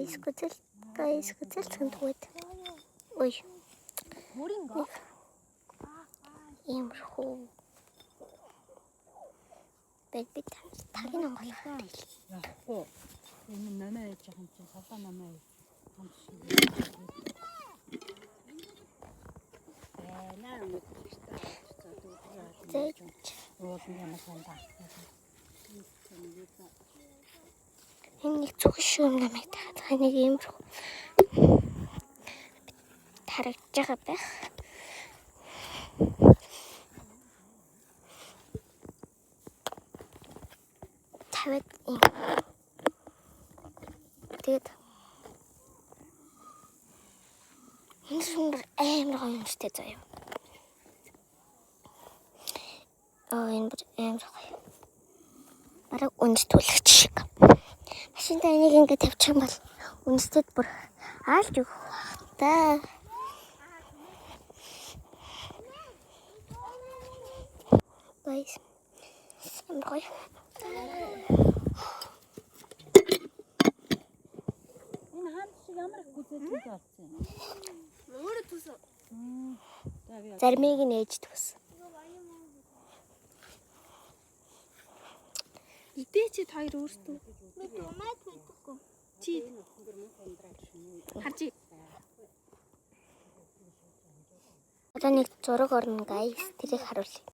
Guys, гүзэл guys, гүзэл цэндгүүд. Ой. Мөрөнгө. Иймэрхүү. Бэд би тагийн онгойлгох. Яахгүй. Энэ номоо яаж яах юм чинь савлаа номоо хамт шиг. Байна Зэж. уулын ямар сандаа. Энэ нэг зүг шүү юм намайг тахад нэг иймэрхүү харагдаж байгаа байх. Тавиад ийм. Тэгээд энэ шүмбэр амар гоё юм штэ заяа. Аа, энэ бүр амар гоё. Бараг үнэт түлэгч шиг. Машинтаа энийг ингэ тавьчих юм бол үнэтэд бүр аалж өгөх бах та. Guys. Амар гоё. Энэ хаан шиг ямар их гүзээлтэй болсон юм. Өөрөө төсөө. За би Заримыг нь ээж төгс. Идээ чи хоёр өөртөө. Би томат мэдээгүй. Чи харж. Одоо нэг зураг орно, guys. Тэрийг харуулъя.